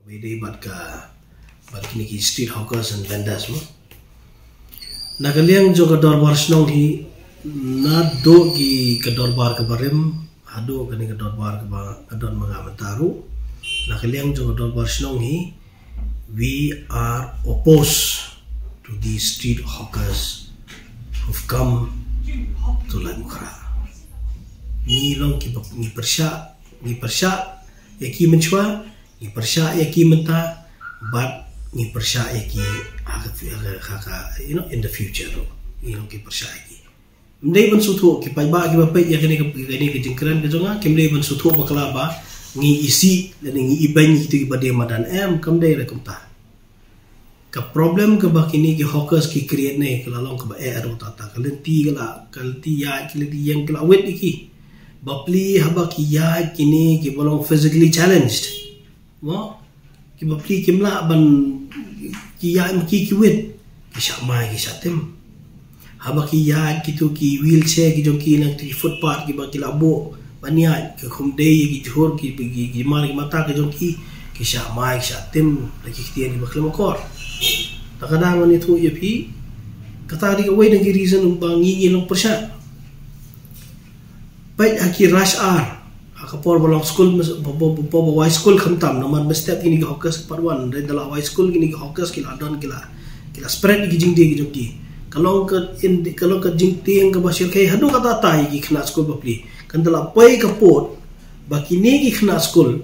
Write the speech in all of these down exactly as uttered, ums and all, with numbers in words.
Dei bad ka, bad kine ki street hawkers and vendors mo. Na ka liang jong ka dorbar shnong hi, naduh ki ka dorbar kaba rim haduh kane ka dorbar kaba ka don ma nga mynta ruh. Na ka liang jong ka dorbar shnong hi, we are opposed to these street hawkers who've come to Laitumkhrah. Ngi long kiba, ngi pyrshah, ngi pyrshah ïa ki mynshwa, ngi pyrshah ïa ki mynta, bad ngi pyrshah ïa ki ha ka, ha ka, ha ka, you know, in the future ruh. Ngi long ki pyrshah ïa ki. Ym dei ban sngewthuh, ki paidbah kiba peit ïa kane ka, kane ka jingkren ka jong nga, kim dei ban sngewthuh bakla ba ngi isih lane ngi ibeiñ ïa kito kiba die madan, em, kam dei re kumta. Ka problem kaba kine ki hawkers ki create ne ka la long kaba eh ruh, tata ka lynti, ka la, ka lynti ïaid, ka lynti ïeng, ka la wit ïa ki. Bapli haba ki ïaid kine kiba long physically challenged, mo, ki bapli kim lah ban, ki ïaid ma ki, ki wit, ki shah mai, ki shah tim. Haba ki ïaid kito ki wheelchair ki jong ki na kito ki footpath kiba ki la buh ban ïaid, ki khum dei ki jhur, ki, ki, ki mar ki mata ki jong ki, ki shah mai, ki shah tim da ki ktien kiba khlem akor. Ta ka dang ngan ïathuh ïa phi, kata dei kawei na ki reason ba ngi, ngi long pyrshah. Peit ha ki rush hour, ha ka por ba long skul, ba, ba, ba, ba wai skul khamtam, namar mynstep kine ki hawkers, part one, hynrei da la wai skul kine ki hawkers ki la don, ki la, ki la spread ïa ki jingdie ki jong ki. Ka long ka in, ka long ka jingtieng kaba shyrkhei haduh katta katta ïa ki khynnah skul bapli. Kan da la poi ka pud ba kine ki khynnah skul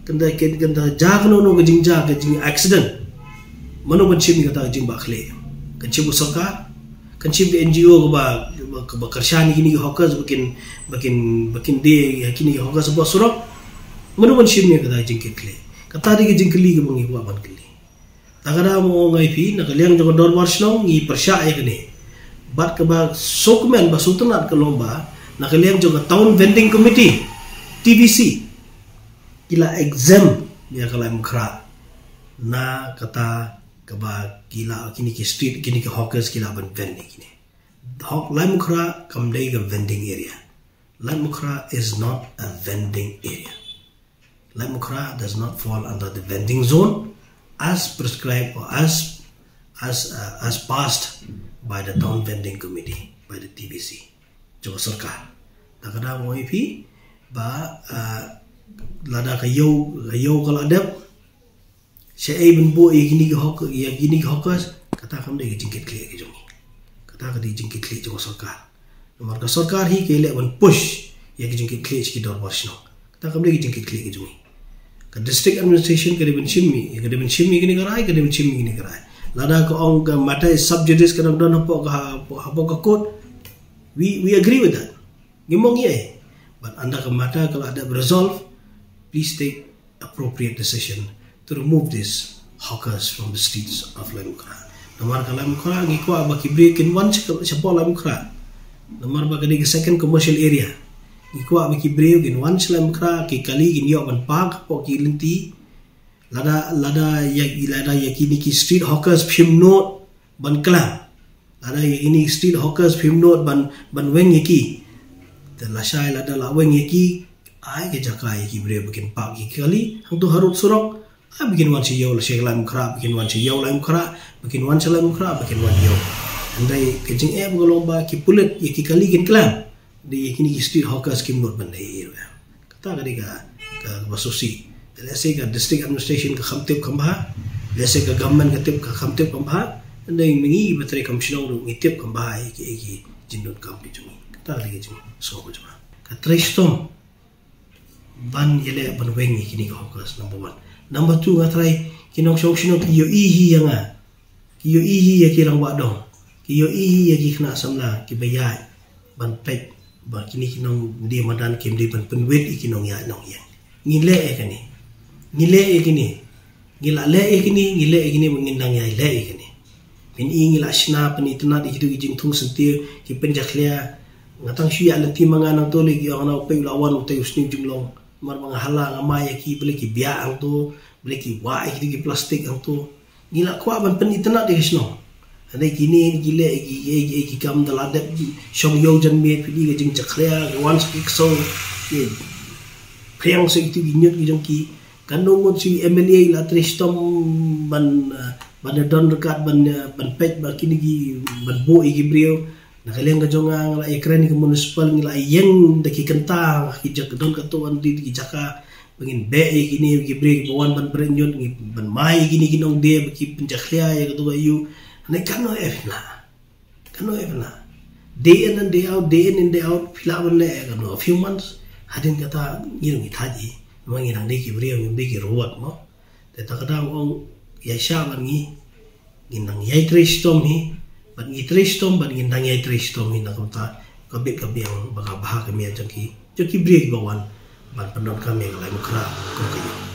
kan da, kan, kan da jia kano kano ka jingjia, ka jing accident. Mano ban shim ïa kata ka jingbakla? Kan shim ka sorkar? Kan shim ka N G O kaba, kaba, kaba kyrshan ïa kine ki hawkers ba kin, ba kin, ba kin die ïa kine ki hawkers hapoh surok? Mano ban shim ïa kata ka jingkitkhlieh? Kata dei ka jingkylli kaba ngi kwah ban kylli. Ta ka dang mo ngai phi, na ka liang jong ka dorbar shnong ngi pyrshah ïa kane. Bad kaba sngewkmen, ba sngewtynnat ka long ba na ka liang jong ka Town Vending Committee, T V C, ki la exempt ïa ka Laitumkhrah na kata kaba ki la, kine ki street, kine ki hawkers ki lah ban vend ïa kine. Hok, Laitumkhrah kam dei ka vending area. Laitumkhrah is not a vending area. Laitumkhrah does not fall under the vending zone as prescribed or as, as, uh, as passed by the Town Vending Committee, by the T V C, jong ka sorkar. Ta ka dang mo ïa phi ba, uh, lada ka ïew, ka ïew ka la dep, shaei ban buh ïa kine ki hawk-, ïa kine ki hawkers, kata kam dei ka jingkitkhlieh ka jong ngi. Kata ka dei jingkitkhlieh jong ka sorkar. Namar ka sorkar hi ka leh ban push ïa ka jingkitkhlieh sha ki dorbar shnong. Kata kam dei ka jingkitkhlieh ka jong ngi. Ka district administration ka dei ban shim ïa, ka dei ban shim ïa kine ki rai, ka dei ban shim ïa kine ki rai. Lada ka ong ka matter is sub judice, ka dang don hapoh ka, hapoh, hapoh ka court, we, we agree with that. Ngim ong ei ei. But ynda ka matter ka la dep resolve, please take appropriate decision to remove these hawkers from the streets of Laitumkhrah. Namar ka Laitumkhrah ngi kwah ba ki briew kin wan sha, shapoh Laitumkhrah. Namar ba ka dei ka second commercial area. Ngi kwah ba ki briew kin wan sha Laitumkhrah, ki kali kin ïoh ban park hapoh ki lynti. Lada, lada ïa, lada ïa kine ki street hawkers phim nud ban klam. Lada ïa kine ki street hawkers phim nud ban, ban weng ïa ki. Te lashai lada la weng ïa ki, ai ka jaka ïa ki briew ba kin park ïa ki kali hangto harud surok. Ai ba kin wan sha ïew, la sha Laitumkhrah, ba kin wan sha ïew Laitumkhrah, ba kin wan sha Laitumkhrah, ba kin wan ïew. Hynrei ka jingeh ba ka long ba ki pulit ïa ki kali kin klam. Dei ïa kine ki street hawkers kim nud ban dei ïa. Kata ka dei ka, ka, kaba sngewsih. Te lehse ka district administration ka kham tip kham bha, lehse ka government ka tip, ka kham tip kham bha. Hynrei ngi kiba trei kam shnong ruh ngi tip kham bha ïa ki, ïa ki jingdonkam ki jong ngi. Kata ka dei ka jingsngew ka jong nga. Ka trei shitom ban ïaleh ban weng ïa kine ki hawkers, number one. Number two, nga tharai ki nongshong shnong ki ïohi hi ïa nga. Ki ïohi hi ïa ki rangbah dong. Ki ïohi hi ïa ki khynnah samla kiba ïaid ban peit ba kine ki nongdie madan kim dei ban pynwit ïa ki nongïaid nongïeng. Ngi leh ïa kane. Ngi leh ïa kane. Ngi la leh ïa kine, ngi leh ïa kine, ba ngin dang ïai leh ïa kine. Phin i ngi la shna pynitynnad ïa kito ki jingthung syntiew, ki pynjakhlia. Nga tang shu ïaid lynti ma nga nangto lei, ki ong, na u peit u la wan utei u sniew jinglong. Namar ba nga hala nga mai ïa ki, balei ki biah hangto, balei ki wah ïa kito ki plastik hangto. Ngi la kwah ban pynitynnad ïa ka shnong. Hynrei kine ki leh ïa ki, ïa ki, ïa ki kam da la dep shong ïew janmiet, phi i ka jingjakhlia, ki wan sa ki ksew, ki phriang sa kito ki ñiut ki jong ki. Kan dang ngut shi M L A la trei shitom ban ban da don ryngkat ban ban peit ba kine ki ban buh ïa ki briew. Na ka liang ka jong nga, nga la ïakren ïa ka municipal, ngi la ïeng da ki kynta ki jaka, don katto katne ki jaka ba ngin beh ïa kine ki briew kiba wan ban bret ñiut, ngi ban mai ïa kine ki nongdie ba ki pynjakhlia ïa kato ka aiu. Hynrei kano em phi lah, kano em phi lah, day in and day out, day in and day out phi lah ban leh ïa kano, a few months. Hadien kata ngi ruh ngi thait hi, namar ngi dang dei ki briew, ngim dei ki robot mo. Te ta ka daw ong ïa sha ban ngi ngin nang ïai trei shitom hi, bad ngi trei shitom, bad ngin nang ïai trei shitom hi na kumta ka bit ka biang ba ka bha ka miat jong ki, jong ki briew kiba wan ban pyndonkam ïa ka Laitumkhrah kum ka ïing.